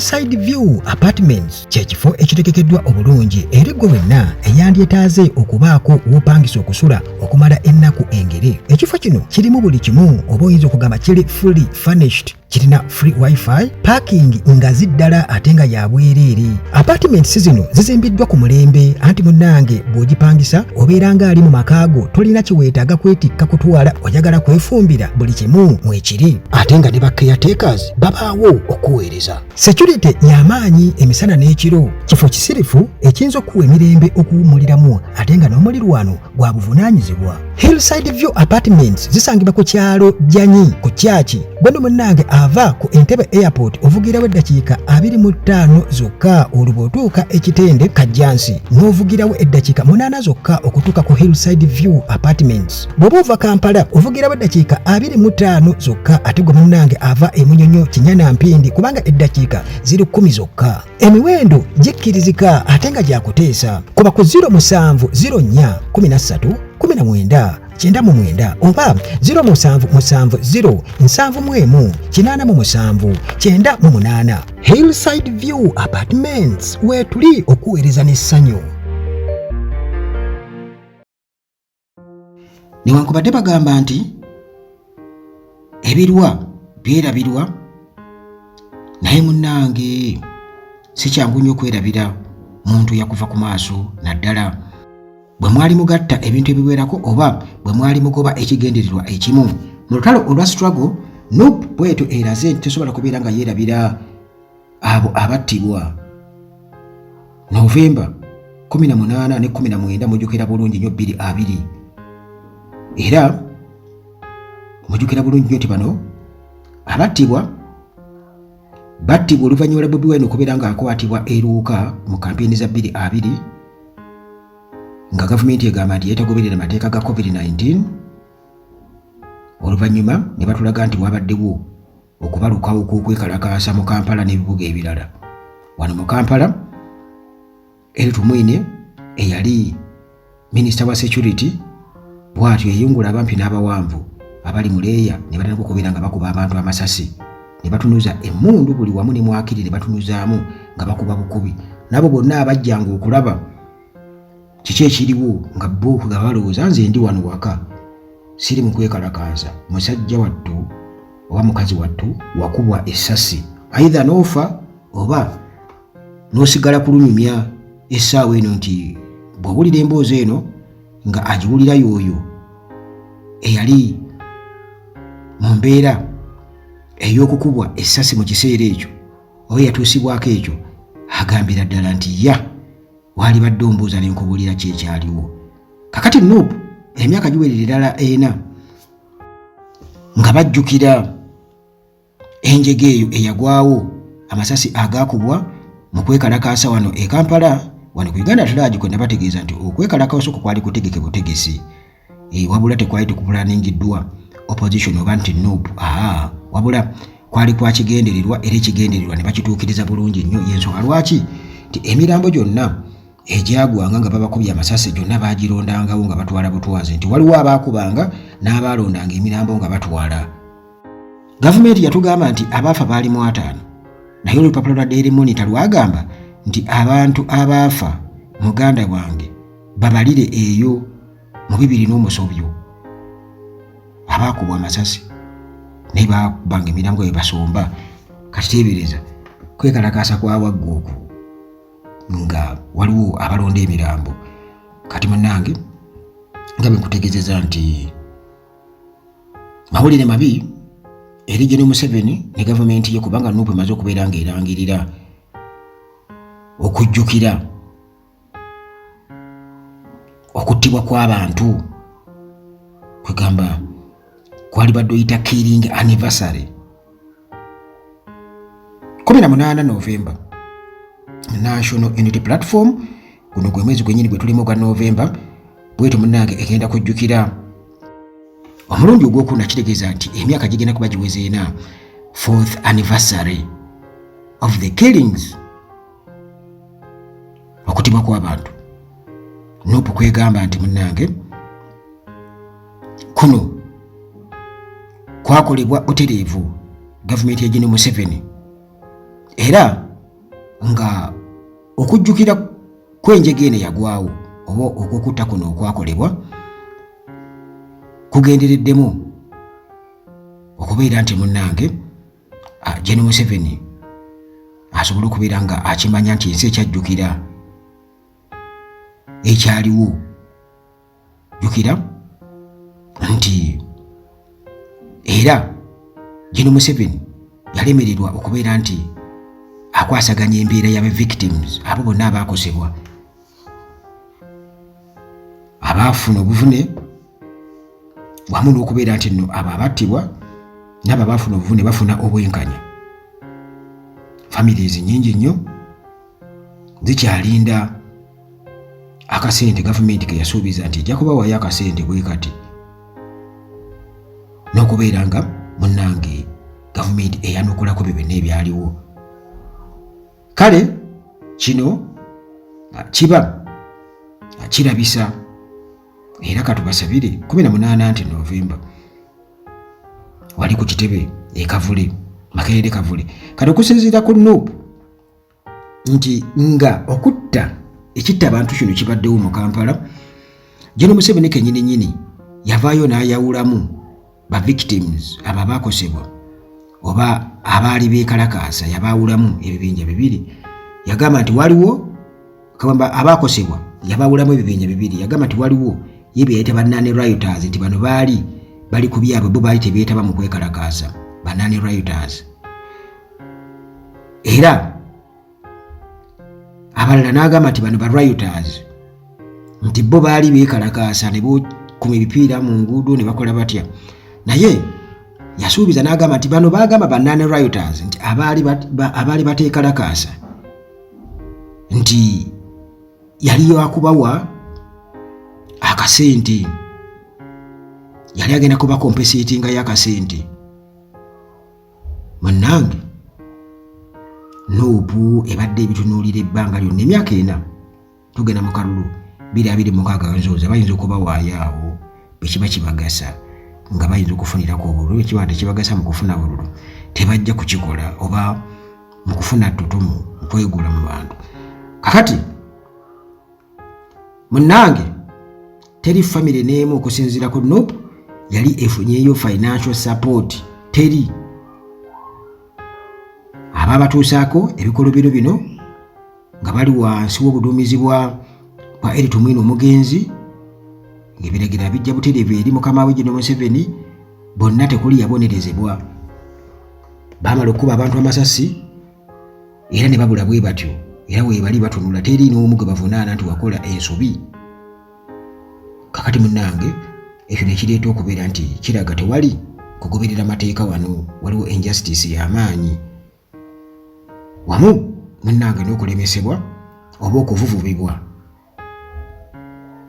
Hillside View Apartments kye kifo ekitegekeddwa obulungi eri ggwe wenna eyandyetaaze okubaako w'opangisa okusula okumala ennaku engere. Ekifo kino kirimu buli kimu oba oyinza okugamba kiri fully furnished. Kirina free wifi, parking ngazi ddala ate nga ya bwereere. Apartments zino zizimbiddwa ku mulembe anti munnange bw'ogipangisa obeera ng'ali mu maka go, tolina kye weetaaga kwetikka kutwala, oyagala kwefumbira buli kimu mwekiri ate nga ne ba caretakers babaawo okuweereza. Security y'amaanyi emisana n'ekiro, kifo kisirifu ekiyinza okukuwa emirembe okuwummuliramu ate nga n'omulirwano gwa buvunaanyizibwa. Hillside View Apartments zisangibwa ku kyalo Jjanyi ku Kyaki. Gweno munnange ava ku Entebbe Airport ovugirawo eddakiika 25 zokka, olwo bw'otuuka e Kitende Kajjansi n'ovugirawo eddakiika 8 zokka okutuuka ku Hillside View Apartments. Bw'oba ova Kampala ovugirawo eddakiika 25 zokka, ate gwe munnange ava e Munyonyo Kinyana Mpindi kubanga eddakiika ziri 10 zokka. Emiwendo gikkirizika ate nga gyakuteesa. Kuba ku 07 04 13 19 99 oba 0770 71 87 98. Hillside View Apartments weetuli okuweereza n'essanyu. Newankubadde bagamba nti ebirwa byerabirwa, naye munnange si kyangu nnyo okwerabira muntu yakuva ku maaso, naddala bwe mwali mugatta ebintu ebiwerako oba bwe mwali mugoba ekigendererwa ekimu mu lutalo olwa struggle. NUP bwetyo eraze nti tesobola kubeera nga yeerabira abo abattibwa Novemba 18 ne 19. Mujjukira bulungi nnyo 2020, era mujjukira bulungi nnyo nti bano abattibwa battibwa oluvannyuma lwa Bobi Wine okubeera ng'akwatibwa eruuka mu kampeyini za 2020, nga gavumenti egamba nti yeetagoberera mateeka ga COVID-19. Oluvannyuma ne batulaga nti wabaddewo okubalukawo kw'okwekalakaasa mu Kampala n'ebibuga ebirala. Wano mu Kampala, Elly Tumwine eyali minisita wa security bw'atyo yayungula abampi n'abawanvu abali mu leeya ne batandika okubeera nga bakuba abantu amasasi, ne batunuza emmundu buli wamu ne mwakiri ne batunuzaamu nga bakuba bukubi nabo bonna abajjanga okulaba kiki ekiriwo, nga bo nga balowooza nze ndi wano waka siri mu kwekalakaasa. Musajja wattu oba mukazi wattu wakubwa essasi, either n'ofa oba n'osigala kulunyumya essaawa eno nti bw'owulira emboozi eno nga agiwulira y'oyo eyali mu mbeera ey'okukubwa essasi mu kiseera ekyo oba yatuusibwako ekyo, agambira ddala nti ya waalibadde ombuuza ne nkubuulira ki ekyaliwo. Kakati NUP emyaka giwerera irala ena nga bajjukira enjega eyo eyagwawo, amasasi agaakubwa mu kwekalakaasa wano e Kampala, wano ku Uganda at Large, kwe nabategeeza nti okwekalakaasa okwo kwali kutegeke butegesi, wabula tekwali tekupulaningiddwa opposition oba nti NUP, aa, wabula kwali kwa kigendererwa, era ekigendererwa ne bakituukiriza bulungi nnyo. Y'ensonga lwaki nti emirambo gyonna egyagwanga nga babakubye amasasi gyonna bagirondangawo nga batwala butwazi, nti waliwo abaakubanga n'abaalondanga emirambo nga batwala. Gavumenti yatugamba nti abaafa baali mu 50, naye olupapula lwa Daily Monitor lwagamba nti abantu abaafa, muganda wange, babalire eyo mu bibiri n'omusobyo abaakubwa amasasi, naye baakubanga emirambo bwe basomba. Kati teebereza kwekalakaasa kwa wagga okwo nga waliwo abalonda emirambo. Kati munnange, nga bwe nkutegeezeza nti mawulire mabi eri General Museveni ne gavumenti ye, kubanga NUP emaze okubeera ng'erangirira okujjukira okuttibwa kw'abantu, kwegamba kwalibadde oyita killing anniversary 18 November. National Unity Platform, guno gwe mwezi gwennyini gwe tulimu ogwa November, bwetyo munnange egenda kujjukira omulundi ogwokuna. Kitegeeza nti emyaka gigenda kuba giweze ena, fourth anniversary of the killings, okutibwa kw'abantu. NUP kwegamba nti munnange kuno kwakolebwa butereevu gavumenti ya General Museveni, era Nga okujjukira kw'enjega eno yagwawo oba okwokutta kuno okwakolebwa kugendereddemu okubeera nti munnange Gen Museveni asobole okubeera nga akimanya nti ensi ekyajjukira ekyaliwo. Jjukira nti era Gen Museveni yalemererwa okubeera nti akwasaganya embeera y'aba victims, abo bonna abaakosebwa, abaafuna obuvune, wamu n'okubeera nti nno abo abattibwa n'abo abaafuna obuvune bafuna obwenkanya. Families nyingi nnyo zikyalinda akasente gavumenti ke yasuubiza nti ejja kubawayo akasente bwe kati, n'okubeera nga munnange gavumenti eyanukulako byo byonna ebyaliwo. Kale kino kiba kirabisa, era katubasabire 18 nti Novemba wali ku kitebe e Kavule, Makerere Kavule. Kati okusinziira ku NUP nti nga okutta ekitta abantu kino kibaddewo mu Kampala, Gen Museveni kenyini nyini yavaayo n'ayawulamu ba victims abo abaakosebwa oba abaali beekalakaasa, yabaawulamu ebibinja bibiri. Yagamba nti waliwo kagamba abaakosebwa, yabaawulamu ebibinja bibiri. Yagamba nti waliwo ye bye yayita ba non rioters, nti bano baali bali ku byabwe, bo baali tebeetaba mu kwekalakaasa, ba non rioters, era abalala n'agamba nti bano ba rioters, nti bo baali beekalakaasa ne bokuma ebipiira mu nguudo ne bakola batya. Naye yasuubiza n'agamba nti bano baagamba ba non rioters nti abaali bateekalakaasa nti yali yakubawa akasente, yali agenda kuba compensatingayo akasente. Munnange, NUP ebadde ebitunuulira ebbanga lyonna, emyaka 4, tugenda mu kalulu 2026. Nzooza bayinza okubawaayo awo bwe kiba kibagasa nga bayinza okufunirako obululu. Bwe kiba tekibagasa mu kufuna bululu, tebajja kukikola, oba mu kufuna ttutumu, mu kwegula mu bantu. Kakati munnange, teri famire n'emu okusinziira ku NUP yali efunyeeyo financial support, teri. Abaabatuusaako ebikolobero bino nga bali wansi w'obuduumizi bwa Elly Tumwine omugenzi, ng'ebiragiro bijja butereevu eri mukama we Gen Museveni, bonna tekuli yabonerezebwa. Baamala okukuba abantu amasasi era ne babula bwe batyo, era weebali batunula, teri n'omu gwe bavunaana nti wakola ensobi. Kakati munnange, ekyo ne kireeta okubeera nti kiraga tewali kugoberera mateeka wano, waliwo injustice y'amaanyi, wamu munnange n'okulemesebwa oba okuvuvubibwa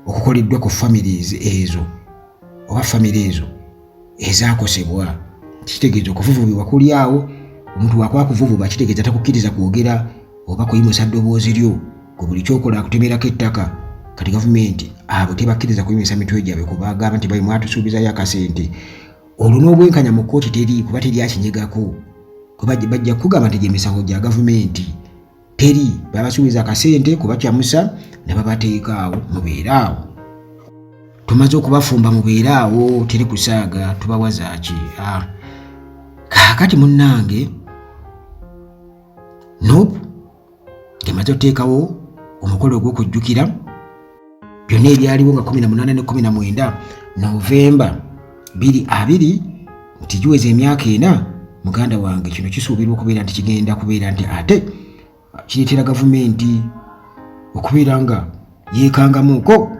okukoleddwa ku families ezo oba famire ezo ezaakosebwa. Kitegeeza okuvuvubibwa kuli awo, omuntu wakuba kuvuvuba kitegeeza takukkiriza kwogera oba kuyimusa ddoboozi lyo, gwe buli kyokola akutemerako ettaka. Kati gavumenti abo tebakkiriza kuyimusa mitwe gyabwe kubagamba nti bayi mwatusuubizayo akasente. Olwo n'obwenkanya mu kkooti teri, kuba teri akinyegako, kuba bajja kukugamba nti gyemisango gya gavumenti, teri babasuubiza akasente kubakyamusa ne babateeka awo, mubeere awo, tumaze okubafumba, mubeere awo, teri kusaaga, tubawa zaaki? Kaakati munnange, NUP ng'emaze oteekawo omukolo ogw'okujjukira byonna ebyaliwo nga 18 ne 19 Novemba 2020, nti giweza emyaka 4. Muganda wange, kino kisuubirwa okubeera nti kigenda kubeera nti ate kireetera gavumenti okubeera nga yeekangamuuko,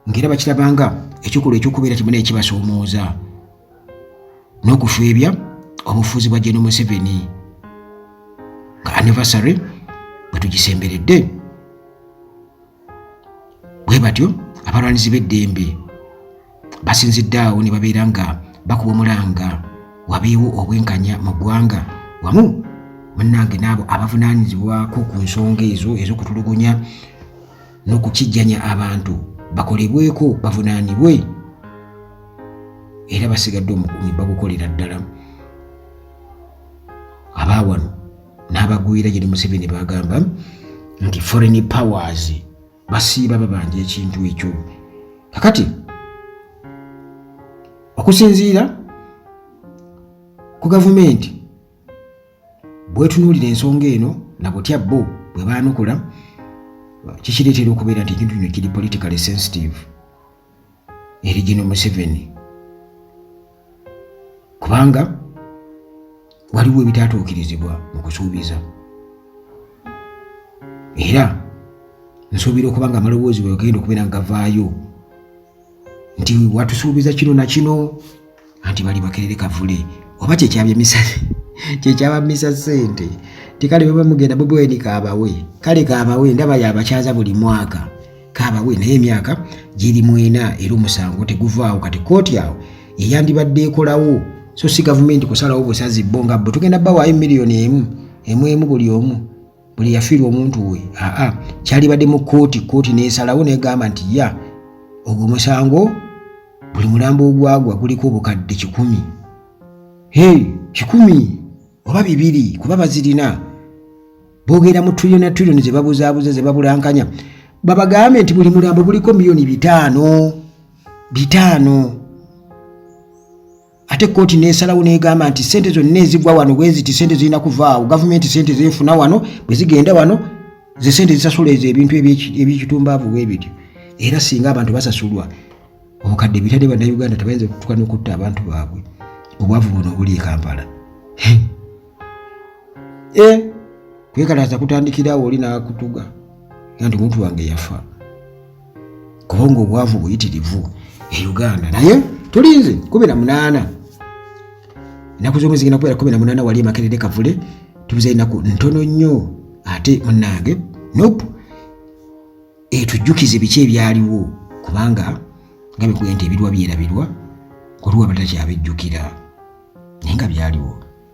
ng'era bakirabanga ekikolwa ekyokubeera kimu naye kibasoomooza n'okufeebya obufuzi bwa Gen Museveni, nga anniversary bwe tugisemberedde. Bwe batyo abalwanizi b'eddembe basinzidde awo ne babeera nga bakuba omulanga wabeewo obwenkanya mu ggwanga, wamu munnange n'abo abavunaanyizibwako ku nsonga ezo ez'okutulugunya n'okukijjanya abantu bakolebweko, bavunaanibwe. Era basigadde omukuumi bagukolera ddala abaawano. N'abagwira gye Museveni bagamba nti foreign powers basiiba babanja ekintu ekyo. Kakati okusinziira ku gavumenti bwetunuulira ensonga eno na butya bo bwe baanukula, kikireetera okubeera nti ekintu kino kiri politically sensitive eri gino Museveni, kubanga waliwo ebitaatuukirizibwa mu kusuubiza. Era nsuubira okuba nga amaloboozi bwe gagenda okubeera nga gavaayo nti watusuubiza kino na kino, anti bali bakerere kavule oba kyekyabamisa ssente tikale baba mugenda Bobi Wine kaabawe, kale kaabawe, ndaba yabakyaza buli mwaka kaabawe, naye emyaka giri mwena era omusango teguvaawo. Kati kooti awo yeyandibadde ekolawo, so si gavumenti kusalawo busazi bo nga bo tugenda bawaayo miliyoni emu emu emu buli omu buli yafiirwa omuntu we. Aa, kyalibadde mu kooti, kooti nesalawo negamba nti ya ogwo omusango buli mulambo ogwagwa guliko obukadde 100, hey, 100 oba 200, kuba bazirina boogera mu trillion na trillion ze babuzaabuza ze babulankanya. Babagambe nti buli mulambo guliko miliyoni 500 500, ate kooti nesalawo negamba nti sente zonna ezigwa wano bweziti, sente zirina kuvaawo gavumenti, sente zefuna wano bwe zigenda wano ze sente zisasula ezo ebintu ebyekitumbaavu bwe bityo. Era singa abantu basasulwa obukadde bitadde, bannayuganda tebayinza okutuuka n'okutta abantu baabwe, obwavu buno obuli e Kampala. E kwekalaaza kutandikirawo oli n'akutuga nga nti omuntu wange yafa, kubanga obwavu buyitirivu e Uganda. Naye tulinze 18, ennaku z'omwezi genda kubeera 18 wali emakerere Kavule. Tubuza ennaku ntono nnyo, ate munnange nope etujjukize biki ebyaliwo, kubanga nga bikuge nti ebirwa byerabirwa, waliwo abatakyabijjukira naye nga byaliwo.